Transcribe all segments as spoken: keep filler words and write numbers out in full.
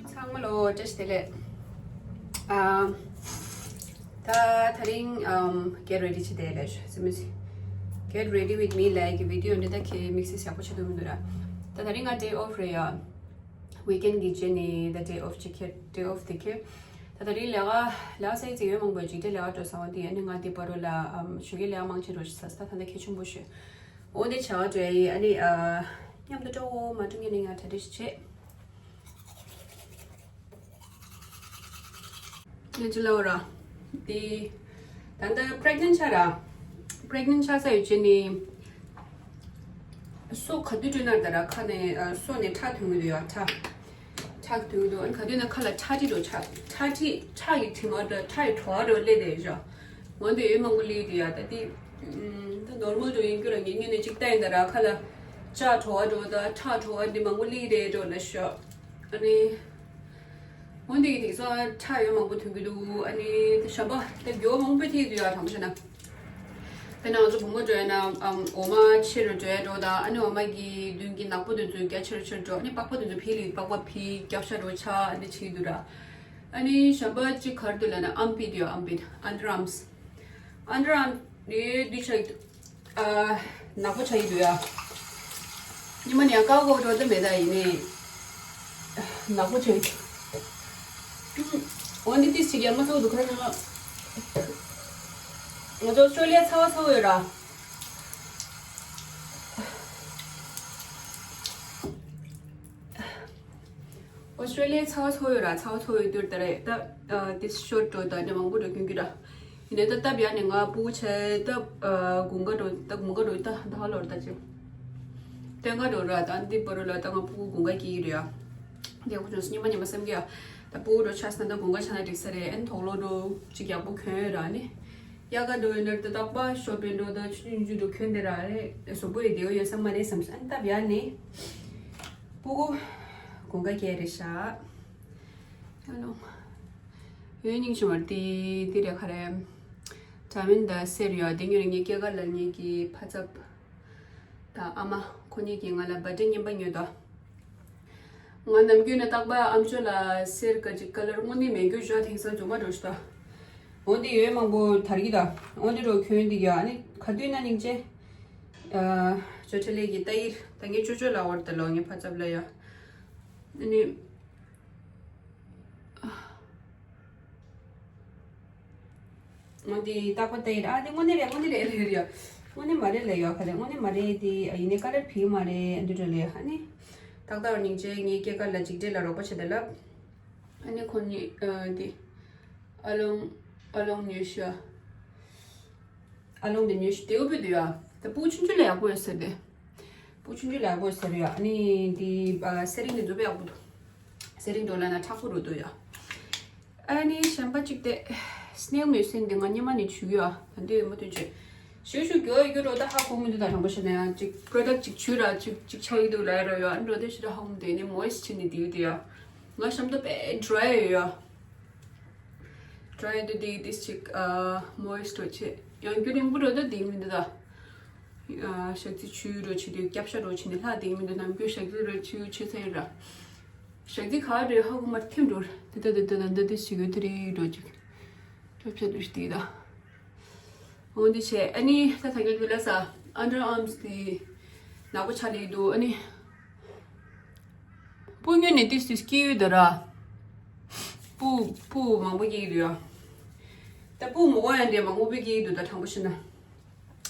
ཚང་མ་ལོ་བཀྲ་ཤིས་བདེ་ལེགས། ཨ། ད་དེ་རིང་ཨམ་get ready བྱེད་དེ་ལས་ཟེར་མི་ཟེར། Get ready with me ལབ་ཀྱི་བི་ཌི་ཡོ་འདི་ད་ཁྱེད་དམིགས་བསལ་ཡག་པོ་བྱེད་ཐུབ་མི་འདུག་ར། ད་དེ་རིང་ང་day off རེད་ཡ། weekend གི་རྗེས་ནས་ད་day off ཅིག་ཁྱེར། day off དེ་ཁྱེར། ད་དེ་རིང་ལས་ཀ་ལས་ཀ་ས་ཡི་ཅིག་ཡོད་མང་པོ་ཅིག་དེ་ལས་ཀ་འགྲོ་ས་འོ་དེ་ཨ་ནི་ང་དེ་བར་རོ་ལ་ཨམ་ཞོགས་ཀས་ལས་ཀ་མང་ཆེ་འགྲོ་ཤི་ས་ས་ད་ད་ཁྱེད་ཆུང་པོ་ཞུ། འོ་དེ་བྱ་བ་འགྲོ་ཡ་ཡི་ཨ་ནི་ཨ་མཉམ་དུ་འགྲོ་འོ་མ་འགྲོ་ངས་ནི་ང་གྲ་སྒྲིག་ཞིག་བྱེད། ལས་ཅི་ལའོ་ར། དེ། ད་ལྟ་pregnant ཆགས་ར། pregnant ཆགས་ས་ཡོད་ཅེ་ནི། སོ་ག་དུས་བཀྲུས་ན་ད་ར་ཁ་ནས་ཨ་སོ་ནས་ཁྲག་ཐོན་གི་འདུག་ཡ་ཁྲག་ཁྲག་ཐོན་གི་འདུག་ཨ་ནི་ག་དུས་ན་ཁ་ལ་ཁྲག་དྲི་འགྲོ་ཁྲག་ཁྲག་དྲི་ཁྲག་གི་དྲི་མ་འདྲ་ཁྲག་གི་བྲོ་བ་འདྲ་སླེབས་བསྡད་ཡོད་ཅོ། འོན་ཏེ་ཡོད་མང་པོ་སླེབས་འདུག་ཡ་ད་དེ། ད་normal འགྲོ་ཡིན་རྒྱུ་ར་ངེས་ངེས་ནས་ཅིག་ལྟ་ཡིན་ད་ར་ཁ་ལ་ལྕགས་བྲོ་བ་འདྲ་ད་ཁྲག་བྲོ་བ་འདི་མང་པོ་སླེབས་རེད་འགྲོ་ལ་ཤོག་ཨ་ནི། འོན་ཏེ་དེང་སང་ཁྲག་ཡོད་མང་པོ་ཐོན་གི་འདུག་ཨ་ནི་ད་ཞམ་པ་ད་མགྱོགས་མང་པོ་ཐེབས་འདུག་ཡ་དྲང་པོ་བཤད་ན། དཔེར་ན་ང་ཚོ་བུ་མོ་འགྲོ་ཡ་ན་ཨམ་འོ་མ་ཆེ་རུ་འགྲོ་ཡ་འགྲོ་དང་ཨ་ནི་འོ་མ་གི་མདུན་གྱི་ནག་པོ་དེ་ཚོ་རྒྱ་ཆེ་རུ་ཆེ་རུ་འགྲོ་ཨ་ནི་པགས་པ་དེ་ཚོ་ཕི་ལི་པགས་པ་ཕི་རྒྱབ་ཤ་འགྲོ་ཆ་ཨ་ནི་ཆེ་འདུག་ར། ཨ་ནི་ཞམ་པ་གཅིག་གར་དུ་ལ་ན་ཨམ་པི་དེ་ཡོ་ཨམ་པི་underarms underarm དེ་དུས་ཆ། ཨ། ནག་པོ་ཆགས་ཀྱི་འདུག་ཡ། ཉི་མ་ནས་ཀ་ཀོ་འགྲོ་ད་མེད་ད་ཡིན་ནི། ནག་པོ་ཆགས་ཀྱི་འོ་འདི་ཏིས་ཅིག་ཡར་མ་ཚོགས་འདུག་ཁ་ན། ང་ཚོ་ཨོ་སི་ཀྲོ་ལི་ཡ་ཚ་བ་ཚ་བོ་ཡོད་ར། ཨོ་སི་ཀྲོ་ལི་ཡའི་ཚ་བ་ཚ་བོ་ཡོད་ར་ཚ་བ་ཚ་བོ་ཡོད་དུས་ད་རེད་ད། ཨ་དེ་ཤོར་འགྲོ་ད་ནི་མང་པོ་འགྲོ་ཀུན་ཀུན་ར། ཡིན་ནའི་ད་སྟབས་ཡག་ནས་ང་སྤུ་གུ་ཆེ་ད། ཨ་དགུན་ཁ་འགྲོ་ད་དགུན་ཁ་འགྲོ་ད་ད་ཧ་ལོར་ད་ཅི། སྟོན་ཁ་འགྲོ་ར་ད་འདི་བར་རུ་ལ་ད་ང་སྤུ་གུ་དགུན་ཁ་སྐྱེ་གི་རེད་ཡ། དེ་ཁོ་ཆུང་སོ་ཉི་མ་ཉི་མ་བསམ་གི་ཡ། ད་སྤུ་གུ་འགྲོ་ཆགས་སོང་ད་དགུན་ཁ་ཆགས་ན་འགྲིག་ས་རེད་ཨན་དོག་ལོ་འགྲོ་ཅིག་ཡག་པོ་གྱོན་ཡོད་ར་ནི། དབྱར་ཁ་འགྲོ་ཡོད་ན་ད་རྟག་པར་ཤོ་པན་འགྲོ་ད་ཆུ་ཆུ་ཆུ་འགྲོ་གྱོན་དེ་ར་རེད་གཟུགས་པོ་ཡི་བདེ་བོ་ཡོད་ས་མ་རེད་བསམ་སོང་ཨན་སྟབས་ཡག་ནི། སྤུ་གུ་དགུན་ཁ་སྐྱེ་རེད་ཤག་ཨ་ནོ། ཡོད་སྙིང་རྗེ་མ་དེ་དེ་རེད་ཁ་རེད། དྲ་མིན་ད་སེར་ཡོད་དེ་ཉོ་རེ་ངའི་སྐྱེས་སྐར་ལ་ངེད་ཀྱི་ཕ་ཚབ། ད་ཨ་མ་ཁོ་གཉིས་ཀྱིས་ང་ལ་བར་ཐི་ཌེ་རྔན་པ་ཉོས་ད། ང་ནམ་རྒྱུན་ནས་རྟག་པར་ཨམ་ཅོག་ལ་སེར་ག་ཅིག་ཀ་ལར་དངོས་གནས་མེད་རྒྱུ་ཞོ་དེང་སང་རྫུན་མ་འགྲོ་ཤི་ད། འོ་འདི་ཡོད་མང་པོ་དར་གྱི་ད། འོ་འདི་རོ་ཁྱོད་འདི་ག་ཨ་ནི་ག་དུས་ན་སྙིང་རྗེ། ཨ་ཅོ་ཁྲེ་ལེ་གི་ཏ་ཡིར་ད་ངའི་ཅོ་ཅོ་ལ་བར་ད་ལོ་ངའི་ཕ་ཚབ་ལ་ཡ། ཨ་ནི། འོ་འདི་རྟག་པར་ལྟ་ཡི་རེད། ཨ་འདི་དངོས་གནས་རེད་དངོས་གནས་རེད་རེད་རེད། དངོས་གནས་མ་རེད་ལབ་ཡོད་ག་རེད་དངོས་གནས་མ་རེད་དེ་ཡིན་ནའི་ཀ་ལར་བི་མ་རེད་འདི་འདྲ་ལས་ཨ་ནི། ཏག་ཏག་སྙིང་རྗེ་ངའི་སྐྱེས་སྐར་ལ་འཇིགས་བྲལ་ལ་རོགས་པ་བྱེད་དེ་ལབ། ཨ་ནི་ཁོ་གཉིས་ཨ་འདི། ཨ་ལོང་ཨ་ལོང་ཉོས་ཤག་ཨ་ལོང་དེ་ཉོས་ཤག་དེའུ་བུ་དེ་ཡ། ད་སྤུ་གུ་ཆུང་ཆུང་ལ་ཡག་པོ་ཡོད་ཟེར་ཏེ། སྤུ་གུ་ཆུང་ཆུང་ལ་ཡག་པོ་ཡོད་ཟེར་ཡ་ཨ་ནི་འདི་ཨ་སེ་རིང་དེ་ཚོ་དཔེ་ཡག་པོ་འདུག་སེ་རིང་འགྲོ་ལ་ན་མཁྲེགས་པོ་རུ་འདུག་ཡ། ཨ་ནི་གཞན་པ་གཅིག་དེ། སི་ནེལ་མེ་སིན་དེ་ང་སྔོན་མ་ནས་བྱུག་ཡོད་ཨ། ད་འདི་ཡོད་མ་ཐོན་ཆེ། ཞུ་ཞུ་གྱོ་ཡོད་རྒྱུ་རོ་ད་ཧ་གོ་མི་འདུག་ད་དྲང་པོ་བཤད་ན་ཡང་གཅིག་པོ་རོ་ཌག་གཅིག་བྱུག་ར་གཅིག་གཅིག་ཆགས་ཀྱི་འདུག་ལབ་ཡ་རོ་ཡོད་ཨ་འགྲོ་དེ་ཞུ་ད་ཧ་གོ་མི་འདུག་ཡིན་ནའི་མོ་ཡེ་སི་ཊར་བྱས་ནས་དེ་ཡོད་དེ་ཡ། ང་གཤམ་དུ་དཔེ་ཌི་རའི་ཡོད་ཡ། ཌི་རའི་དུ་དེ་ཏིས་ཅིག་ཨ་མོ་ཡེ་སི་ཊར་བྱས་ཡང་རྒྱུན་རིང་པོ་འགྲོ་ད་དེ་མི་འདུག་ད། ཨ་ཞག་རྩི་ཆུ་རོ་བྱས་དུས་སྐྱབས་ཤ་རོ་བྱས་ནས་ལྷག་དེ་མི་འདུག་ནམ་རྒྱུན་ཞག་རྩི་རོ་ཆུ་ཆུ་ཚ་ཡོད་ར། ཞག་རྩི་ག་རེ་ཧ་གོ་མར་ཐིམ་འགྲོ་ར། དེ་ད་དེ་ད་ད་འདི་དེ་ཞིག་ཡོད་དེ་རེད་འགྲོ་ཅིག་ཅོ་ཆ་དུ་ཞིག་དེ་ད། འོ་འདི་བྱས་ཨ་ནི་ད་ད་ག་དུས་ལ་ས་ཨན་ཌར་ཨརམ་སི་དེ་ནག་པོ་ཆགས་ལེ་འདུག་ཨ་ནི། སྤུ་སྔོན་ནས་ཏིས་ཏིས་སྐྱེས་ཡོད་ད་ར། སྤུ་སྤུ་མང་པོ་སྐྱེས་ཡོད་ཡ། ད་སྤུ་མོ་གོ་ཡང་འདྲེ་མང་པོ་སྐྱེས་ཡོད་ད་དྲང་པོ་བཤད་ན།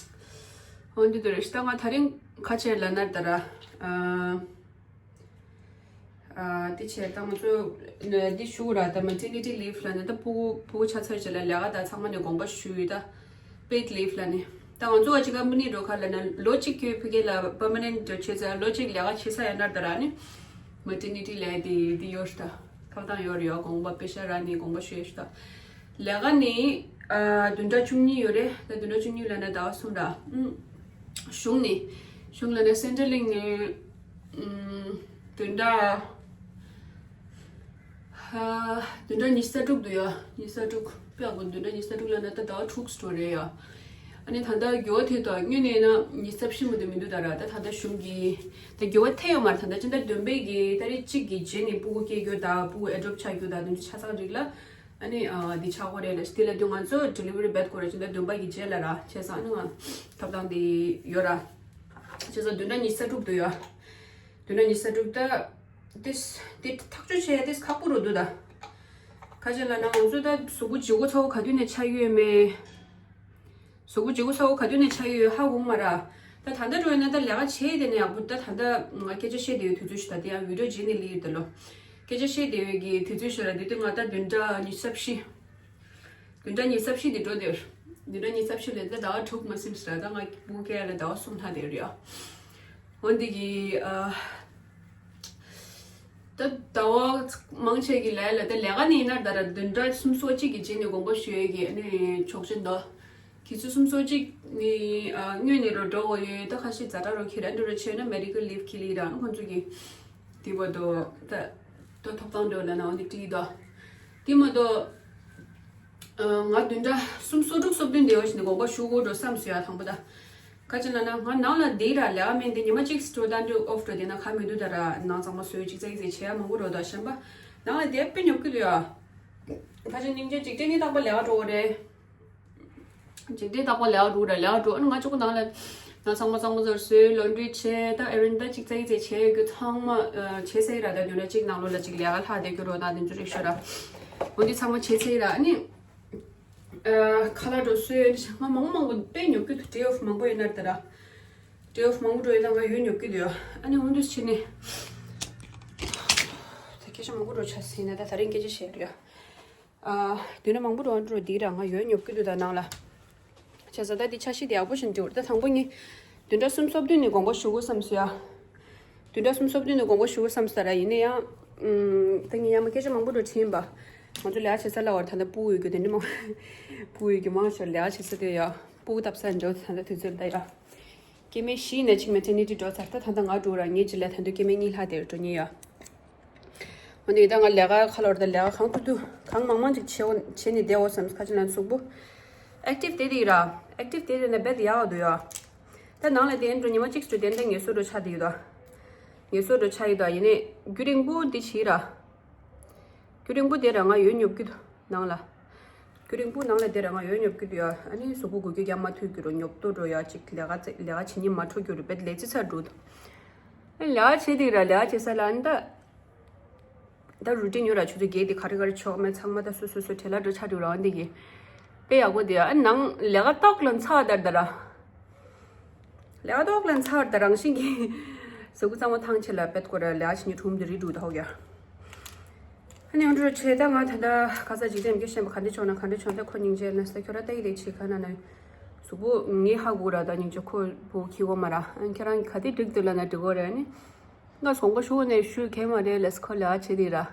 འོ་འདི་ད་རེ་ད་ང་ད་རིང་ཁ་ཆེ་ལ་ན་ད་ར། ཨ། ཨ་དེ་བྱས་ད་ང་ཚོ་འདི་ཞུ་ར་ད་མེ་ཊར་ནི་ཊི་ལིབ་ལ་ནི་ད་སྤུ་གུ་སྤུ་གུ་ཆགས་ཚར་རྗེས་ལ་ལས་ཀ་ད་ཚང་མ་ནས་དགོངས་པ་ཞུ་ཡོད་ད། པེཌ་ལིབ་ལ་ནི། ད་ང་ཚོ་བ་ཅི་ཀམ་པ་ནི་འགྲོ་ཁ་ལ་ན་ལོ་གཅིག་ཁྱོད་ཕ་གི་ལ་པར་མ་ནེན་ཊི་བྱེད་ཚར་ལོ་གཅིག་ལས་ཀ་བྱེད་ས་ཡ་ན་ད་ར་ནི། མེ་ཊར་ནི་ཊི་ལ་དེ་དེ་ཡོད་ད། ཐོབ་ཐང་ཡོད་རེད་ཡ་དགོངས་པ་པེ་ཤ་ར་ནི་དགོངས་པ་ཞུ་ཡོད་ད། ལས་ཀ་ནི་ཨ་བདུན་ཕྲག་བཅུ་གཉིས་ཡོད་རེད་ད་བདུན་ཕྲག་བཅུ་གཉིས་ལ་ན་ཟླ་བ་གསུམ་ར། ཨུམ། གཞུང་ནི། གཞུང་ལ་ན་སེན་ཊར་ལིང་ནི། ཨུམ། བདུན་ཕྲག་ཧ། བདུན་ཕྲག་ཉི་ཤུ་རྩ་དྲུག་འདུག་ཡ། ཉི་ཤུ་རྩ་དྲུག་དཔེ་ཡག་པོ་བདུན་ཕྲག་ཉི་ཤུ་རྩ་དྲུག་ལ་ན་ད་ཟླ་བ་དྲུག་འགྲོ་རེད་ཡ། ཨ་ནི་ད་ལྟ་འགྱུར་བ་ཐེབས་དང་སྔོན་ནས་ན་ཉི་ཤུ་རྩ་བཞི་མ་གཏོགས་མི་འདུག་ད་ར། ད་ད་ལྟ་གཞུང་གི་ད་འགྱུར་བ་ཐེབས་ཡོད་མ་རེད། ད་ལྟ་སྤྱི་ཟླ་བདུན་པའི་གི་ཏ་རིག་གཅིག་གི་རྗེས་ནས་སྤུ་གུ་སྐྱེ་རྒྱུ་དང་སྤུ་གུ་ཨེ་ཌོབ་ཆགས་རྒྱུ་དང་དེ་ཚོ་ཆ་ཚང་རིགས་ལ། ཨ་ནི་ཨ་འདི་ཆགས་ཀྱི་རེད་ལ། དེ་ལ་དུས་ང་ཚོ་ཌི་ལི་ཝ་རི་འབད་དགོས་རེད། སྤྱི་ཟླ་བདུན་པ་གི་རྗེས་ལ་ར། བྱས་ཙང་ཨ་ནི་ང་ཐོབ་ཐང་དེ་ཡོད་ར། བྱས་ཙང་བདུན་ཕྲག་ཉི་ཤུ་རྩ་དྲུག་འདུག་ཡ། བདུན་ཕྲག་ཉི་ཤུ་རྩ་དྲུག་ད་དེ་དེ་ཐག་གཅོད་བྱེད་ཡ་དེ་ཁག་པོ་རུ་འདུག་ད། ཁ་ཆེ་ལ་ན་ང་ཚོ་ད་གཟུགས་པོ་ལྗིད་ཁོག་ཚ་བོ་ག་དུས་ནས་ཆགས་ཡོད་མེད། གཟུགས་པོ་ལྗིད་ཁོག་ཚ་བོ་ག་དུས་ནས་ཆགས་ཡོད་ཧ་གོ་མ་ར། ད་ད་ལྟ་འགྲོ་ཡོད་ན་ད་ལས་ཀ་བྱེད་དེ་ནས་ཡག་པོ། ད་ད་ལྟ་ང་སྐད་ཆ་བཤད་བསྡད་ཡོད་དུས་ཚོད་ཞིག་ད་དེ་ཡང་བི་ཌི་ཡོ་བརྗེས་ནས་ལི་ཡིར་ད་ལོ། སྐད་ཆ་བཤད་བསྡད་ཡོད་ཀྱི་དུས་ཚོད་ཞིག་ར། དེ་དུས་ང་ད་བདུན་ཕྲག་ཉི་ཤུ་རྩ་བཞི། བདུན་ཕྲག་ཉི་ཤུ་རྩ་བཞི་དེ་འགྲོ་དེར། བདུན་ཕྲག་ཉི་ཤུ་རྩ་བཞི་ལས་ད་ཟླ་བ་དྲུག་མ་ཟིན་ཞིག་ར། ད་ང་སྤུ་གུ་སྐྱེ་ཡ་ལ་ཟླ་བ་གསུམ་ལྷག་དེ་རེད་ཡ། འོན་ཏེ་གི་ཨ། ད་ཟླ་བ་མང་ཆེ་གི་ལས་ལ་ད་ལས་ཀ་ནི་ཡིན་ན་ད་ར་བདུན་ཕྲག་སུམ་ཅུ་སོ་གཅིག་གི་རྗེས་ནས་དགོངས་པ་ཞུ་ཡས་ཀྱི་ཨ་ནི་ཆོག་མཆན་འདུག་གི་ཚོད་སུམ་ཅུ་སོ་གཅིག་ནི་ཨ་སྔོན་ནས་རོ་འགྲོ་དགོས་ཡོད། ད་ཁ་ཤས་ཛ་དྲག་རོ་ཁྱེར་ཨ་འགྲོ་རོ་ཆེ་ན་མེ་ཌི་ཀལ་ལིབ་ཁྱེར་ལི་ར། ཁོང་ཚོ་གི་དེ་བ་དོ་ད་ད་ཐོབ་ཐང་འགྲོ་ལ་ན་འོན་ཏེ་བྲིས་དོ། དེ་མ་གཏོགས་ང་བདུན་ཕྲག་སུམ་ཅུ་སོ་དྲུག་སོ་བདུན་དེ་བ་ཞིག་ནས་དགོངས་པ་ཞུ་དགོས་འགྲོ་བསམ་སོང་ཡ། དང་པོ་ད། ག་ཅི་ན་ན་ང་ནང་ལ་འདི་ར་ལས་ཀ་མེད་འདི་ཉི་མ་གཅིག་སྤྲོ་ད་འདྲ་ཨོཕ་འགྲོ་དེ་ན་ག་མི་འདུག་ད་ར། ནང་ཚང་མ་བཟོས་གཅིག་ཙག་ཙིག་བྱས་མང་པོ་འགྲོ་ད་གཞན་པ་ནང་ལ་དེ་དཔེ་ཉོབ་ཀྱི་འདུག་ཡ། ཁ་ཅིག་སྙིང་རྗེ་འཇིག་རྟེན་ནི་རྟག་པ་ལས་ཀ་འགྲོ་གི་རེད། འཇིག་རྟེན་རྟག་པ་ལས་ཀ་འགྲོ་གི་ར་ལས་ཀ་འགྲོ། ཨ་ནི་ང་ཅོག་ནང་ལ་ནང་ཚང་མ་ཚང་མ་ཟོར་བཟོས་ལོན་ཌི་རི་བྱས་ད་ཨེ་རན་ད་གཅིག་ཙག་ཙིག་བྱས་ཡོད་རྒྱུ་ཚང་མ་བྱས་ཚར་ཡི་ར། ད་དུས་ན་གཅིག་ནང་ལོགས་ལ་གཅིག་ལས་ཀ་ལྷག་བསྡད་རྒྱུ་རོ་ད་དེ་ཚོ་རིག་ཤོ་ར། འོ་འདི་ཚང་མ་བྱས་ཚར་ཡི་ར། ཨ་ནི། ཁ་ལག་འགྲོ་སོས་ང་མང་པོ་མང་པོ་དཔེ་ཉོབ་ཀྱི་འདུག་ཌེ་ཨོཕ་མང་པོ་ཡོད་ན་ད་ར། ཌེ་ཨོཕ་མང་པོ་འགྲོ་ཡོད་ན་ང་ཡོད་ཉོབ་ཀྱི་འདུག་ཡ། ཨ་ནི་འོན་ཏུ་ཕྱི་ནས་ད་སྐད་ཆ་མང་པོ་འགྲོ་ཆ་ཟིན་ན་ད་ད་རིང་སྐད་ཆ་བཤད་རེད་ཡ། ཨ་དུས་ན་མང་པོ་འགྲོ་འགྲོ་འདི་ར་ང་ཡོད་ཉོབ་ཀྱི་འདུག་ད་ནང་ལ། བྱས་ཙང་ད་འདི་འཆར་གཞི་དེ་ཡག་པོ་ཞིག་འགྲིག་འོར་ད་དང་པོ་ངས་བདུན་ཕྲག་སུམ་ཅུ་སོ་བདུན་ནས་དགོངས་པ་ཞུ་དགོས་བསམ་སོང་ཡ། བདུན་ཕྲག་སུམ་ཅུ་སོ་བདུན་ནས་དགོངས་པ་ཞུ་དགོས་བསམ་སོང་ར། ཡིན་ན་ཡང་ཨུམ་ད་ངས་ཡང་མ་སྐད་ཆ་མང་པོ་འགྲོ་དྲིས་ཡིན་པ། ང་ཚོ་ལས་ཀ་བྱེད་ས་ལ་བར་ད་ལྟ་སྤུ་གུ་ཡོད་རྒྱུ་དེ་འདྲ་མང་སྤུ་གུ་ཡོད་རྒྱུ་མང་ཤོར་ལས་ཀ་བྱེད་ས་དེ་ཡ་སྤུ་གུ་བཏབ་ས་འགྲོ་ད་ལྟ་དུས་ཚོད་ད་ཡ། སྐྱེ་དམན་བཞི་ནས་གཅིག་མེ་ཊར་ནི་ཊི་འགྲོ་ཚར། ད་ད་ལྟ་ང་འགྲོ་ར་ངེད་ཀྱི་ལས་ད་འདོད་སྐྱེ་དམན་གཉིས་ལྷག་དེར་འགྲོ་ཉེ་ཡ། འོ་ནི་ད་ང་ལས་ཀ་ཁ་ལོར་ད་ལས་ཀ་གང་ཐུབ་ཐུབ་གང་མང་མང་ཅིག་བྱེད་འོ་བྱེད་ནི་བསྡད་འོ་བསམ་ཁ་ཅིག་ན་གཟུགས་པོ་ཨེག་ཊིབ་དེ་དེ་ར། ཨེག་ཊིབ་དེ་དེ་ན་བེད་ཡག་འདུག་ཡ། ད་ནང་ལ་དེ་འགྲོ་ཉི་མ་གཅིག་སུ་དེ་འདྲ་ངལ་གསོ་འགྲོ་ཆགས་དེ་ཡོད་ད། ངལ་གསོ་འགྲོ་ཆགས་ཡོད་ད། ཡིན་ནི་རྒྱུན་རིང་པོ་འདི་བྱེད་ར། རྒྱུན་རིང་པོ་དེ་ར་ང་ཡོད་ཉོབ་ཀྱི་འདུག་ནང་ལ། རྒྱུན་རིང་པོ་ནང་ལ་དེ་ར་ང་ཡོད་ཉོབ་ཀྱི་འདུག་ཡ། ཨ་ནི་གཟུགས་པོ་འགུལ་སྐྱོད་རྒྱག་མ་ཐུབ་ཀྱི་རུ་ཉོབ་ཏོ་འགྲོ་ཡ་ཅིག་ལས་ཀ་ཙེ་ལས་ཀ་བྱེད་ཉིན་མ་འཕྲོ་རྒྱུ་རུ་བེད་ལས་ཙི་ཚར་འགྲོ་འདུག་ཨ་ནི་ལས་ཀ་བྱེད་དེ་ར་ལས་ཀ་བྱེད་ས་ལ་ཨ་ནི་ད། ད་རུ་ཊིན་ཡོད་ར་ཆུ་ཚོད་བརྒྱད་དེ་ག་རེ་ག་རེ་ཆོག་མེད་ཚང་མ་ད་སོ་སོ་སོ་བྲེལ་ལ་འགྲོ་ཆགས་འགྲོ་ར་འདི་གི་དཔེ་ཡག་པོ་དེ་ཨ་ནང་ལས་ཀ་ཏོག་ལ་ཚར་དར་དར་ར། ལས་ཀ་ཏོག་ལ་ཚར་དར་རང་བཞིན་གྱི་གཟུགས་པོ་གཙང་མ་ཐང་ཆད་ལ་བེད་སྐོར་ར་ལས་ཀ་བྱེད་ཉི་ཁྲུམ་དེ་རི་འགྲོ་ད་ཧོ་ག་ཨ་ནི་ཡང་འགྲོ་ཆེ་ད་ང་ད་ད་ཁ་ས་འཇིག་རྟེན་མི་སྐྱོ་ཤེས་པ་ག་འདྲ་ཆོག་ན་ག་འདྲ་ཆོག་ད་ཁོ་སྙིང་རྗེ་ན་ས་ཁྱོད་ར་ད་ཡི་དེ་ཆེ་ཁ་ན་ན་གཟུགས་པོ་ངའི་ཧ་གོ་ར་ད་སྙིང་རྗེ་ཁོ་བོ་ཁྱི་གོ་མ་ར་ཨ་ཁྱེད་རང་ག་དེ་འགྲིག་འདུག་ལ་ན་འགྲིག་གོ་ར་ཨ་ནི། ང་དགོངས་པ་ཞུ་ནས་ཞུ་མཁན་མ་རེད་ལས་ཁོ་ལས་ཀ་བྱེད་དེ་ར།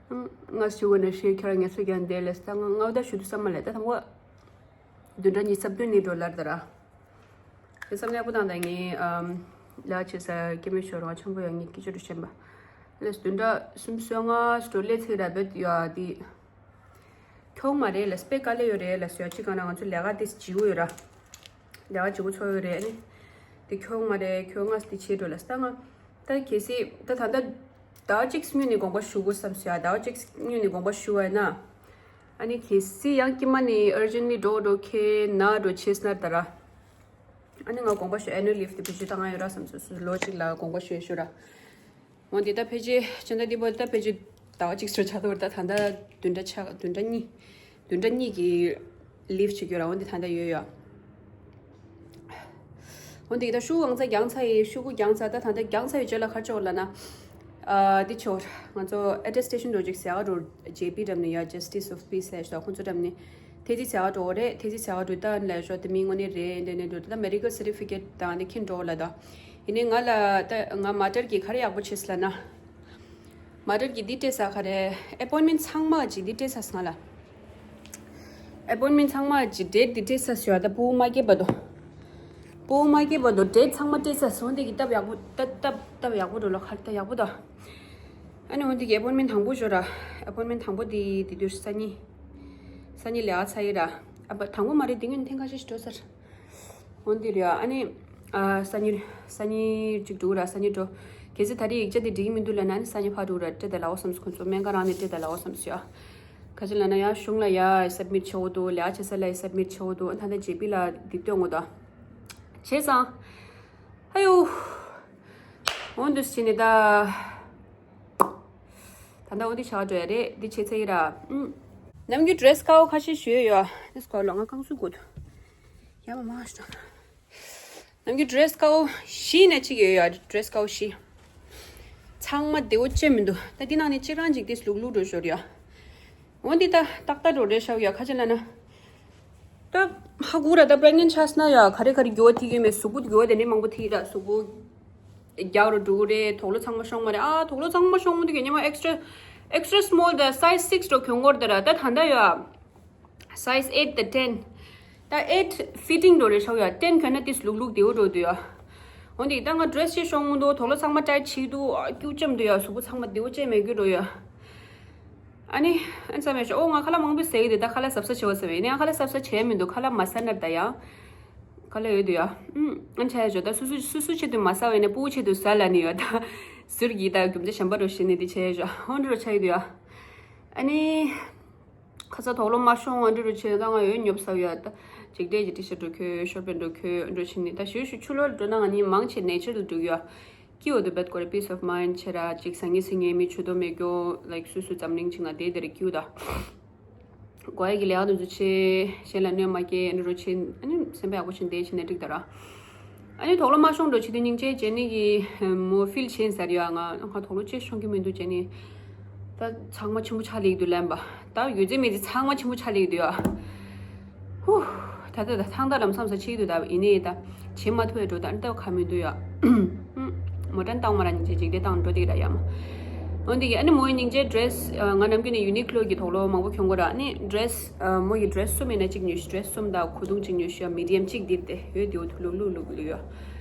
ང་ཞུ་ནས་ཞུ་ཁྱོད་ངལ་གསོ་རྒྱག་འདེ་ལས་ད་ང་ང་ད་ཞུ་དུ་བསམ་མ་ལས་ད་དང་པོ། བདུན་ཕྲག་ཉི་ཤུ་རྩ་བདུན་ནས་འགྲོ་ལར་ད་ར། དེ་བསམ་ཡག་པོ་དང་ད་ངས་ལས་ཀ་བྱེད་ས་སྐྱེ་དམན་ཞོར་བ་ཆེན་པོ་ཡང་ངས་སྐད་ཆ་འདྲི་བྱེད་པ། ལས་བདུན་ཕྲག་སུམ་ཅུ་སོ་ལྔ་སྤྲོ་ལས་ཚིག་ར་བེད་ཡོད་དེ། ཁྱོད་མ་རེད་ལ་དཔེ་དཀའ་ལས་ཡོད་རེད་ལ་ཟེར་ཅི་གང་ན་ང་ཚོ་ལས་ཀ་དེ་བྱེད་དགོས་ཡོད་ར། ལས་ཀ་བྱེད་དགོས་ཚོད་ཡོད་རེད་ཨ་ནི། དེ་ཁྱོད་མ་རེད་ཁྱོད་ང་དེ་བྱེད་འགྲོ་ལ་ས་ང་། ད་གལ་སྲིད་ད་ད་ད་ཟླ་བ་གཅིག་སྔོན་ནས་དགོངས་པ་ཞུ་དགོས་བསམ་ཟེར་ཡ་ཟླ་བ་གཅིག་སྔོན་ནས་དགོངས་པ་ཞུ་བ་ཡིན་ན། ཨ་ནི་གལ་སྲིད་ཡང་དཀྱིལ་མ་ནས་urgently་འགྲོ་འགྲོ་ཁེ་ན་འགྲོ་བྱེད་སྣར་ད་ར། ཨ་ནི་ང་དགོངས་པ་ཞུ་annual leave་དེ་བེད་སྤྱོད་བཏང་ཡ་ཡོད་ར་བསམ་སོང་ལོ་གཅིག་ལ་དགོངས་པ་ཞུ་ཡ་ཞུ་ར། འོན་ཏེ་ད་ཕལ་ཆེར་ཕྱི་ཟླ་འདི་བར་ད་ཕལ་ཆེར་ཟླ་བ་གཅིག་སོ་ཆགས་འདུག་ད་ད་ལྟ་བདུན་ཕྲག་ཆགས་བདུན་ཕྲག་གཉིས་བདུན་ཕྲག་གཉིས་ཀྱི་leave་བྱེད་རྒྱུ་ར་འོན་ཏེ་ད་ལྟ་ཡོད་ཡོད། འོན་ཏེ་ད་ཤུ་གུ་གང་ཚ་རྒྱང་ཚ་ཡི་ཤུ་གུ་རྒྱང་ཚ་ད་ད་ལྟ་རྒྱང་ཚ་ཡི་རྗེས་ལ་ཁར་ཆོག་ལ་ན། ཨ་འདི་ཆོག་ང་ཚོ་attestation་འགྲོ་ཅིག་ཟེར་ཡག་འགྲོ་ཇེ་པི་འགྲམ་ནས་ཡ་Justice of Peace་ཟེར་ཞོག་ཁོང་ཚོ་འགྲམ་ནས་ཐེ་ཚི་ཟེར་ཡག་འགྲོ་རེད་ཐེ་ཚི་ཟེར་ཡག་འགྲོ་ད་ལ་ཞོག་དེ་མི་དངོས་གནས་རེད་འདི་ནས་འགྲོ་ད་medical certificate་དང་འདི་ཁྱེར་འགྲོ་ལ་ད། ཡིན་ནའི་ང་ལ་ད་ང་མ་ཊར་གྱིས་ག་རེ་ཡག་པོ་བྱས་ལ་ན། མ་ཊར་གྱིས་འདི་སྤྲད་ས་ག་རེ་appointment་ཚང་མ་ཅིག་འདི་སྤྲད་ས་སོང་ལ། appointment་ཚང་མ་ཅིག་date་འདི་སྤྲད་ས་སོང་ད་སྤུ་གུ་མ་སྐྱེས་བར་དུ། སྤུ་གུ་མ་སྐྱེས་བར་དུ་date་ཚང་མ་སྤྲད་ས་སོང་དེ་གི་སྟབས་ཡག་པོ་སྟབས་སྟབས་སྟབས་ཡག་པོ་འགྲོ་ལ་ཁ་ད་ཡག་པོ་ད། ཨ་ནི་འོན་དེ་གི་appointment་དང་པོ་ཞོ་ར་appointment་དང་པོ་དེ་དེ་དུས་སང་ཉིན། སང་ཉིན་ལས་ཀ་ཚར་ཡི་ར། ཨ་བ་དང་པོ་མ་རེད་དེ་ངོས་ནས་ཐེངས་ཁ་ཤས་ཤིག་འགྲོ་ཚར། འོ་འདི་རེད་ཨ་ནི། ཨ་སང་ཉིན་སང་ཉིན་གཅིག་འགྲོ་ར་སང་ཉིན་འགྲོ། གལ་སྲིད་ད་རེས་ཡིག་ཆ་འདི་འགྲིག་གི་མི་འདུག་ལབ་ན་ཨ་ནི་སང་ཉིན་ཕར་འགྲོ་ར་སྤྲད་ད་ལའོ་བསམ་སོང་། ཁོ་ཚོ་སྨན་ཁང་རང་ནས་སྤྲད་ད་ལའོ་བསམ་སོང་ཡ། ག་ཅི་ལབ་ན་ཡ་གཞུང་ལ་ཡ་སབ་མིཊ་བྱེད་དགོས་འདུག་ལས་ཀ་བྱེད་ས་ལ་ཡ་སབ་མིཊ་བྱེད་དགོས་འདུག་ཨ་ད་ལྟ་ཇེ་པི་ལ་འདི་སྟོན་དགོས་འདུག་བྱས་ཙང་། ཨ་ཡོ། འོ་འདུག་སེ་བྱས་ནས་ད། ད་ལྟ་འོ་འདི་བྱ་བ་འགྲོ་ཡ་རེད། འདི་བྱས་ཚར་ཡིན་ར། ཨུམ། ནམ་རྒྱུན་ཌི་རེ་སི་དཀར་པོ་ཁ་ཤས་ཞུས་ཡོད། ཨ་ནི་སྐོར་ལ་ང་རྐང་སུ་དགོས་འདུག་ཡ་མ་མ་ཞིག་དང་། ནམ་རྒྱུན་ཌི་རེ་སི་དཀར་པོ་བཞི་ནས་གཅིག་ཡོད་ཡ། ཌི་རེ་སི་དཀར་པོ་བཞི། ཚང་མ་བདེ་པོ་ཅན་མི་འདུག་ད་འདི་ནང་ནས་གཅིག་རང་གཅིག་དེ་ལུག་ལུག་འགྲོ་ཞོར་ཡ། འོ་འདི་ད་ཏག་ཏག་འགྲོ་རེད་ཤག་ཡ། ཁ་ཅིག་ལབ་ན། ད་ཧ་གོ་ར་ད་པྲེག་ནེན་ཊི་ཆགས་ན་ཡ་ག་རེ་ག་རེ་འགྱུར་བ་ཐེབས་ཀྱི་ཡོད་མེད། གཟུགས་པོ་འགྱུར་བ་དེ་འདྲ་མང་པོ་ཐེབས་ར། གཟུགས་པོ་རྒྱགས་རུ་འགྲོ་གི་རེད། དུག་ལོག་ཚང་མ་ཤོང་མ་རེད། ཨ་དུག་ལོག་ཚང་མ་ཤོང་མི་འདུག་གས། ཉི་མ་ཨེག་སི་ཊ་ཨེག་སི་ཊ་སི་མོལ་དང་སའི་ཛི་སིགས་འགྲོ་གྱོན་གྱི་ཡོད་རེད་ད་ར། ད་ད་ལྟ་ཡ་སའི་ཛི་ཨེཊ་དང་ཊེན། ད་ཨེཊ་ཕི་ཊིང་འགྲོ་རེད་ཤག་ཡ། ཊེན་གྱོན་ན་ཏིས་ལུག་ལུག་བདེ་པོ་འགྲོ་འདུག་ཡ། འོ་འདི་ད་ང་ཌི་རེ་སི་ཅིག་ཤོང་གི་འདུག་དུག་ལོག་ཚང་མ་ཊའིཊ་བྱེད་འདུག་ཨ་སྐྱུག་ཅམ་འདུག་ཡ། གཟུགས་པོ་ཚང་མ་བདེ་པོ་ཅན་མེད་རྒྱུ་འགྲོ་ཡ། ཨ་ནི་ཨ་ནི་བསམ་ཡོད་ཤག་ཨོ་ང་ཁ་ལག་མང་པོ་ཟ་གི་འདུག་ད་ཁ་ལག་གཟབ་གཟབ་བྱེད་དགོས་བསམ་ཡིན་ནའང་ཁ་ལག་གཟབ་གཟབ་བྱས་མི་འདུག་ཁ་ལག་མ་ཟ་ན་ད་ཡ། ཁ་ལག་ཡོད་འདུག་ཡ། ཨུམ། ཨ་ནི་བྱས་ཡོད་ཤག་ད་སོ་སོ་སོ་སོ་ཆེད་དུ་མ་ཟ་བས་ན་སྤུ་གུ་ཆེད་དུ་ཟ་ལབ་ནི་ཡོད་ད། ཟུར་གྱི་ད་རྒྱུ་མཚན་གཞན་པ་འགྲོ་བྱེད་ནི་འདི་བྱས་ཡོད་ཤག་ཨོ་འདྲ་རུ་ཆགས་ཀྱི་འདུག་ཡ། ཨ་ནི། ཁ་ཚ་དུག་ལོག་མ་ཤོང་ཨ་འདྲ་རུ་བྱས་ད་ང་ཡོད་ཉོབ་ཟ་གི་ཡ། ད་ཅིག་འདྲས་ཀྱི་ཊི་ཤར་ཊི་འགྲོ་གྱོན། ཤོར་པན་འགྲོ་གྱོན་འགྲོ་བྱེད་ནི། ད་ཞུ་ཞུ་ཆུ་ལོག་འགྲོ་ན་ང་ནི་མང་ཆེ་ནེ་ཅར་ལ་འགྲོ་གི་ཡ། སྐྱིད་པོ་འདུག་བད་ཀོ་རེ་པིས་ཨོཕ་མའིན་ཌི་ཆེ་ར། ཅིག་ཟ་ངེ་ཟིང་ངེ་མི་ཆུ་དོ་མེད་རྒྱུ། ལའིག་སུ་སུ་འཛམ་གླིང་ཅིག་ན་བསྡད་དེ་རེད་སྐྱིད་པོ་ད། དགོས་ཡ་གི་ལས་ཀ་དེ་ཚོ་བྱེད། གཞན་ལ་གནོད་མ་སྐྱེལ་ཨ་འདྲ་རུ་བྱེད། ཨ་ནི་སེམས་པ་ཡག་པོ་བྱེད་བསྡད་བྱེད་ན་འགྲིག་ད་ར། ཨ་ནི་དུག་ལོག་མ་ཤོང་འགྲོ་བྱེད་དུས་སྙིང་རྗེ་བྱེད་ནི་གི་མོ་ཕིལ་བྱེད་ཟེར་ཡ། ང་ང་དུག་ལོག་ཅིག་ཤོང་གི་མི་འདུག་བྱེད་ནི། ད་ཚང་མ་ཆེན་པོ་ཆགས་ལེ་གི་འདུག་ལབ་པ། ད་ཡོད་ཚད་མེད་ཚད་ཚང་མ་ཆེན་པོ་ཆགས་ལེ་གི་འདུག་ཡ། ཧུ། ད་ལྟ་ད་ཐང་ད་ལམ་སང་ས་ཆེ་གི་འདུག་ད་ཡིན་ནའི་ད་བྱེད་མ་ཐུབ་ཡ་འགྲོ་ད་ཨ་ནི་ད་ག་མི་འདུག་ཡ། མོ་ཊ་བཏང་མ་ར་སྙིང་རྗེ་འཇིགས་བྲལ་བཏང་འགྲོ་དེ་ར་ཡ་མ། འོན་ཏེ་གི་ཨ་ནི་མོའི་སྙིང་རྗེ་ཌི་རེ་སི་ང་ནམ་རྒྱུན་ནས་ཡུ་ནི་ཀློ་གི་དུག་ལོག་མང་པོ་གྱོན་གོ་ར། ཨ་ནི་ཌི་རེ་སི་མོ་ཡི་ཌི་རེ་སི་གསུམ་ཡིན་ན་གཅིག་ཉོས་ཤི། ཌི་རེ་སི་གསུམ་དང་གོས་ཐུང་གཅིག་ཉོས་ཤི་ཡ། མི་ཌི་ཡམ་གཅིག་འདིར་དེ་ཡོད་དེ་འོ་ཐུ་ལུག་ལུག་ལུག་ལུག་ཡོད།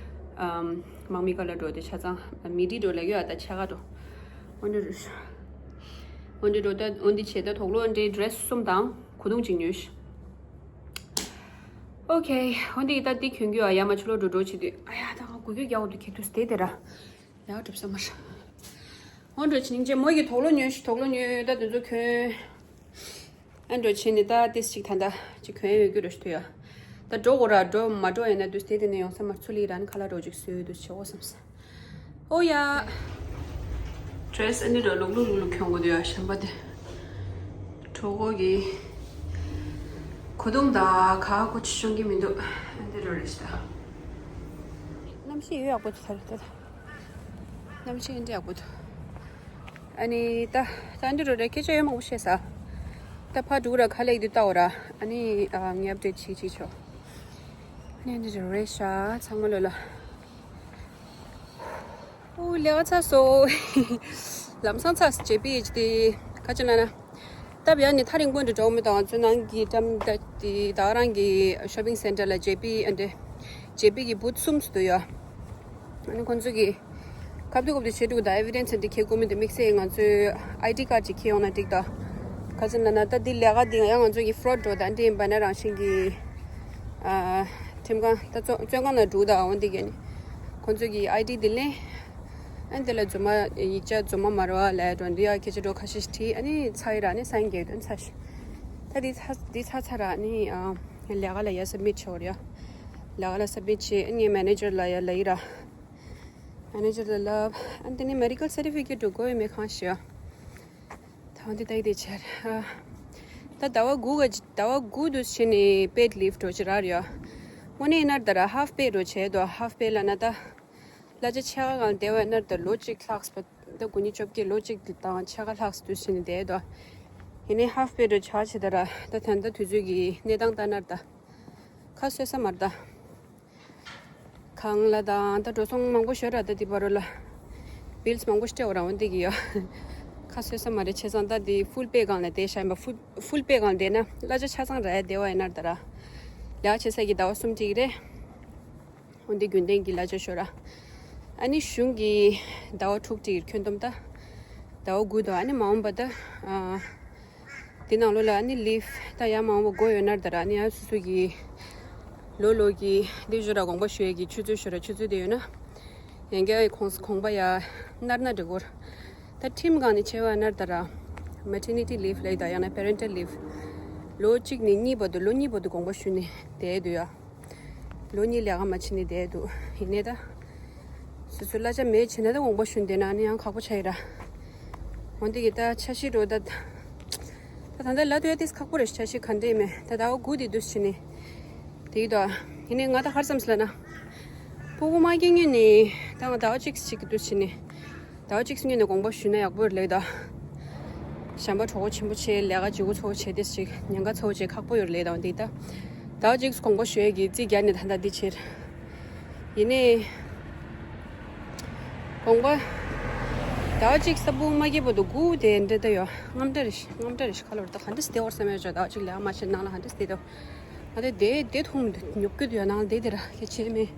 ཨམ། དམག་མི་ཀ་ལ་འགྲོ་དེ་ཆ་ཚང་མི་ཌི་འགྲོ་ལ་ཡོད་ད་ཆ་ག་འགྲོ། འོན་ཏེ་རུ་ཤ། འོན་ཏེ་འགྲོ་ད་འོན་ཏེ་བྱས་ད་དུག་ལོག་འདྲའི་ཌི་རེ་སི་གསུམ་དང་གོས་ཐུང་གཅིག་ཉོས་ཤི། ཨོ་ཁེ། འོན་ཏེ་ད་འདི་གྱོན་གྱི་ཡོད། ཡ་མ་ཆུ་ལོག་འགྲོ་འགྲོ་བྱེད་དུས་ཨ་ཡ་ད་ང་གུ་གུ་རྒྱག་འོ་དུ་ཁེ་དུས་དེ་དེ་ར། ཡག་གྲུབ་ས་མ་རེད། འོ་འགྲོ་ཆི་ནིང་ཅེ་མོ་ཡི་དུག་ལོག་ཉོས་ཤི། དུག་ལོག་ཉོས་ད་དེ་ཚོ་གྱོན། ཨ་འགྲོ་ཆི་ནི་ད་ཏིས་ཅིག་ད་ད་ཅིག་གྱོན་ཡོད་རྒྱུ་རེད་ཤི་ཐུ་ཡ། ད་འགྲོ་གོ་ར་འགྲོ་མ་འགྲོ་ཡིན་ན་དུས་དེ་དེ་ནས་ཡོང་ས་མ་ཚུ་ལི་རན་ཁ་ལ་འགྲོ་ཅིག་སུ་དུས་ཆེ་བོ་བསམ་ས། ཨོ་ཡ། ཌི་རེ་སི་ཨ་ནི་འགྲོ་ལུག་ལུག་ལུག་ལུག་གྱོན་གོ་དུ་ཡ་ཞན་པ་དེ། གྲོགས་པོ་གི་གོས་ཐུང་ད་ག་གོ་ཆི་ཤོང་གི་མི་འདུག་ཨ་འདི་འགྲོ་རེ་ཤི་ད། གནམ་གཤིས་ཡོད་ཡག་པོ་འདུག་ད་རེ་ད་ད། གནམ་གཤིས་འདི་ཡག་པོ་འདུག་ཨ་ནི་ད་ད་འདི་འགྲོ་རེ་སྐད་ཆ་ཡོད་མང་པོ་བཤད་ས། ད་ཕ་འགྲུག་ར་ཁ་ལེགས་དུ་ལྟ་འོ་ར། ཨ་ནི་ཨ་ངས་ཨབ་ཌེཊ་བྱེད་བྱེད་ཆོག་ཨ་ནི་འདི་འགྲོ་རེ་ཤ་ཚང་མ་ལོ་ལ། ཨོ་ལས་ཀ་ཚར་སོང་། ལམ་སང་ཚར་ཇེ་པི་ཨེ་ཆི་དེ་ག་ཅི་ན་ན། སྟབས་ཡག་ནི་ཐག་རིང་པོ་འདྲ་འགྲོ་མི་དང་ཚོ་ནང་གི་འགྲམ་ད་དེ་ད་རང་གི་ཤོ་པིང་སེན་ཊར་ལ་ཇེ་པི་ཨ་འདྲེ་ཇེ་པི་གི་བུད་གསུམ་སུ་འདུག་ཡ། ཨ་ནི་ཁོང་ཚོ་གི་ཁབ་ཏུ་ཁབ་ཏུ་བྱེད་འདུག་ད་ཨེ་བི་ཌེན་སི་འདི་ཁྱེད་དགོས་མི་འདུག་དམིགས་བསལ་ང་ཚོའི་ཨའི་ཌི་ཀར་ཅིག་ཁྱེད་ཡོང་ན་འགྲིག་ད། ག་ཅི་ན་ན་ད་འདི་ལས་ཀ་འདི་ཡང་ང་ཚོ་གི་ཕོ་རོཌ་འགྲོ་ད་འདི་ཡིན་པ་ན་རང་བཞིན་གི་ཨ་ཁྲིམས་ཁང་ད་བཙོན་བཙོན་ཁང་ནང་འགྲོ་ད་འོ་འདི་གས་ནི་ཁོང་ཚོ་གི་ཨའི་ཌི་འདི་ལེན། ཨ་འདི་ལ་རྫུན་མ་ཡིག་ཆ་རྫུན་མ་མ་རེད་པ་ལབ་འགྲོ་འདི་ཡ་ཁྱེད་ཅག་འགྲོ་ཁ་ཤས་ཤིག་བྲིས་ཨ་ནི་ཚར་ཡི་ར་ནི་སང་རྒྱག་དོན་ཚར་ཤི། ད་འདི་ཚར་འདི་ཚར་ཚར་ར་ནི་ཨ་ལས་ཀ་ལ་ཡ་སབ་མིཊ་བྱེད་འོ་རེད་ཡ། ལས་ཀ་ལ་སབ་མིཊ་བྱེད་ཨ་ནི་མེ་ནེ་ཇར་ལ་ཡ་ལབ་ཡི་ར། མེ་ནེ་ཇར་ལ་ལབ་ཨ་འདི་ནི་མེ་ཌི་ཀལ་སར་ཊི་ཕི་ཀེཊ་འགྲོ་དགོས་ཡོད་མེད་གང་ཤེས་ཡ། ད་འདི་ད་ཡི་དེ་ཆར་ཨ། ད་ཟླ་བ་དགུ་ག་ཟླ་བ་དགུ་དུ་ཕྱིན་ནས་པེཌ་ལིབ་འགྲོ་ཅི་ར་རེད་ཡ། དངོས་གནས་ཡིན་ན་ད་ར་ཧབ་པེ་འགྲོ་བྱས་དོ་ཧབ་པེ་ལབ་ན་ད། གླ་ཆ་ཕྱེད་ཀ་སྒང་བསྡད་པ་ཡིན་ན་ད་ལོ་གཅིག་ལྷག་ཙམ་ད་དགུ་ཉིས་བཅོ་བརྒྱད་ལོ་གཅིག་དང་ཕྱེད་ཀ་ལྷག་ཙམ་དུས་ཕྱིན་ནས་བསྡད་དོ། ཡིན་ནའི་ཧབ་པེ་འགྲོ་ཆ་ཆེ་ད་ར་ད་ད་ལྟ་དུས་ཚོད་ཀྱི་གནས་སྟངས་ལྟར་ན་ད། ཁ་གསོས་ས་མ་རེད་ད། གང་ལ་དང་ད་འགྲོ་སོང་མང་པོ་ཤོར་ར་ད་འདི་བར་རོ་ལ། བིལ་སི་མང་པོ་སྤྲད་འོ་རང་འོ་འདི་གི་ཡོ། ཁ་གསོས་ས་མ་རེད་བྱས་ཙང་ད་འདི་ཕུལ་པེ་སྒང་ལ་བསྡད་ཤ་ཡིན་པ་ཕུལ་ཕུལ་པེ་སྒང་ལ་བསྡད་ན་གླ་ཆ་ཆ་ཚང་རག་ཡ་བསྡད་པ་ཡིན་ན་ད་ར། ལས་ཀ་བྱེད་ས་གི་ཟླ་བ་གསུམ་ཅིག་རེད། འོ་འདི་རྒྱུན་ལྡན་གྱི་གླ་ཆ་ཤོར་ར། ཨ་ནི་གཞུང་གི་ཟླ་བ་དྲུག་ཅིག་ཁྱོན་བསྡོམས་ད། ཟླ་བ་དགུ་དང་ཨ་ནི་མ་འོངས་པ་ད། ཨ། དེ་ནང་ལོགས་ལ་ཨ་ནི་ལིབ་ད་ཡང་མང་པོ་དགོས་ཡོད་ན་ད་ར་ཨ་ནི་ཡང་སོ་སོ་གི་ ལོ་ལོ་གི་འདི་ཞོར་ར་དགོངས་པ་ཞུ་ཡས་ཀྱི་ཆུ་ཚོད་ཞོར་ར་ཆུ་ཚོད་དེ་ཡོད་ན། ཡང་བསྐྱར་ཁོང་ཁོང་པ་ཡ་ནར་ན་འགྲིག་གོ། ད་ཁྲིམས་སྒང་ནས་བྱས་པ་ན་ད་ར་maternity leave ལབ་ད་ཡང་ན་parental leave ལོ་གཅིག་ནས་གཉིས་བར་དུ་ལོ་གཉིས་བར་དུ་དགོངས་པ་ཞུས་ནས་བསྡད་འདུག་ཡ། ལོ་གཉིས་ལས་ཀ་མ་བྱས་ནས་བསྡད་འདུག་ཡིན་ནའི་ད། སོ་སོ་གླ་ཆ་མེད་བྱས་ན་ད་དགོངས་པ་ཞུས་བསྡད་ན་ནི་ཡང་ཁག་པོ་ཆགས་ཡོད་ར། འོན་ཏེ་གི་ད་འཆར་གཞི་འགྲོ་ད། ད་ད་ལྟ་ལབ་དུས་ཡ་ཏིས་ཁག་པོ་རེད། འཆར་གཞི་ག་འདྲ་ཡིན་མེད་ད་ཟླ་བ་དགུ་དེ་དུས་བྱས་ནས། དེ་གི་ད། ཡིན་ནའི་ང་ད་ཧར་ཙམ་ཟེར་ལབ་ན། སྤུ་གུ་མ་སྐྱེ་སྔོན་ནས་ད་ང་ཟླ་བ་གཅིག་ཅིག་གི་དུས་བྱས་ནས། ཟླ་བ་གཅིག་སྔོན་ནས་དགོངས་པ་ཞུས་ན་ཡག་པོ་རེད་ལབ་ད། གཞན་པ་གྲོགས་པོ་ཆེན་པོ་བྱས་ལས་ཀ་བྱེད་དགོས་ཚོ་བྱས་ཏེ་ཞིག་ཉེན་ཁ་ཚོ་བྱས་ཁག་པོ་ཡོད་རེད་ལབ་ད་འདི་ད། ཟླ་བ་གཅིག་དགོངས་པ་ཞུ་ཡས་ཀྱི་རྩིས་རྒྱག་ནས་ད་ལྟ་འདི་བྱེད། ཡིན་ནའི། དགོངས་པ། ཟླ་བ་གཅིག་ས་སྤུ་གུ་མ་སྐྱེས་བར་དུ་སྒུག་དེ་འདྲ་ད་ཡོད། དངངས་སྐྲག་རེ་ཞིག་དངངས་སྐྲག་རེ་ཞིག་ཁ་ལོ་རེ་ད་ག་འདྲ་སེ་བསྡད་འོར་བསམ་ཡོད་ཅོག་ཟླ་བ་གཅིག་ལས་ཀ་མ་བྱས་ནང་ལ་ག་འདྲ་སེ་བསྡད་འདུག་ང་དེ་དེ་དེ་ཐུང་ཉོབ་ཀྱི་འདུག་ཡ་ནང་ལ་བསྡད་དེ་ར་ལས་བྱེད་མེད།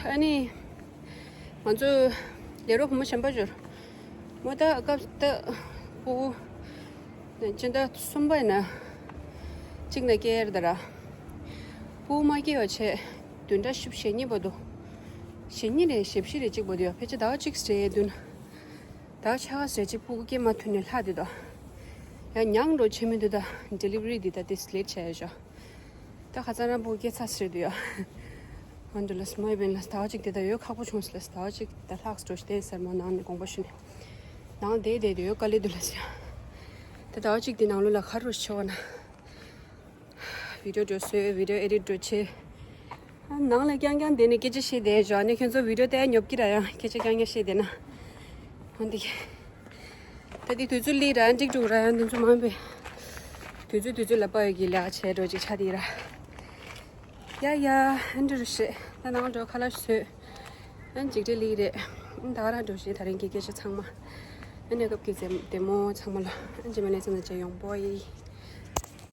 ཨ་ནི། ང་ཚོ་ལས་རོགས་བུ་མོ་གཞན་པ་འབྱོར། མོ་ད་སྐབས་ད་སྤུ་གུ་སྤྱི་ཟླ་གསུམ་པ་ཡིན་ན་གཅིག་ན་སྐྱེ་ཡར་ད་ར། སྤུ་གུ་མ་སྐྱེ་བ་བྱས་བདུན་ཕྲག་བཞི་བཅུ་ཞེ་གཉིས་བར་དུ། ཞེ་གཉིས་རེད་ཞེ་བཞི་རེད་གཅིག་བར་དུ་ཡ་ཕལ་ཆེར་ཟླ་བ་གཅིག་རེད་བདུན། ཟླ་བ་ཕྱེད་ཀ་རེད་གཅིག་སྤུ་གུ་སྐྱེ་མ་ཐུབ་ནས་ལྷག་དེ་དོ། ཡང་མྱངས་འགྲོ་ཆེ་མི་འདུག་ད་delivery འདི་ད་དེ་late ཆགས་ཡོད་ཤོག་ད་ཁ་སང་རང་པོ་སྐྱེ་ཚར་ཟེར་དུས་ཡ། ཧོན་དུ་ལས་མོ་ཡི་བེན་ལས་ཟླ་བ་གཅིག་དེ་ད་ཡོད་ཁག་པོ་བྱུང་ཟེར་ལས་ཟླ་བ་གཅིག་ད་ལྷག་འགྲོ་ཞིག་བསྟན་ཟེར་མོ་ནང་ནས་དགོངས་པ་ཞུ་ནས། ནང་བསྡད་བསྡད་དུ་ཡོད་དཀའ་ལས་འདུག་ལས་ཟེར། ད་ཟླ་བ་གཅིག་དེ་ནང་ལོ་ལ་ག་རུ་ཆེ་བ་ན། video འགྲོ་བཟོས་video edit འགྲོ་བྱེད། ནང་ལ་རྐྱང་རྐྱང་བསྡད་ནས་སྐད་ཆ་བཤད་བསྡད་ཞོག་ནས་ཁྱོད་ཚོ་video བལྟས་ཉོབ་ཀྱི་ར་ཡང་སྐད་ཆ་རྐྱང་རྐྱང་བཤད་བསྡད་ན། འོན་ཏེ། ད་འདི་དུས་ཚོད་ལི་ར་འགྲིག་འགྲོ་ར་ཡང་དུས་ཚོད་མང་པོས། དུས་ཚོད་དུས་ཚོད་ལ་དཔག་ཡོད་ཀྱི་ལས་ཀ་བྱས་འགྲོ་ཅིག་ཆགས་དེ་ར། ཡ་ཡ་ཨ་འདྲ་རུ་བཤད་ད་ནང་འགྲོ་ཁ་ལག་བཟོས། ཨ་འཇིགས་བྲལ་ལི་རེད། ཨ་ད་ག་རང་འགྲོ་བཞིན་ད་རིང་གི་སྐད་ཆ་ཚང་མ། ཨ་གནས་སྐབས་ཀྱི་མཛད་བདེ་མོ་ཚང་མ་ལ་ཨ་འཇིགས་མེད་ལས་ཚང་ནས་མཇལ་ཡོང་པོ་ཡི།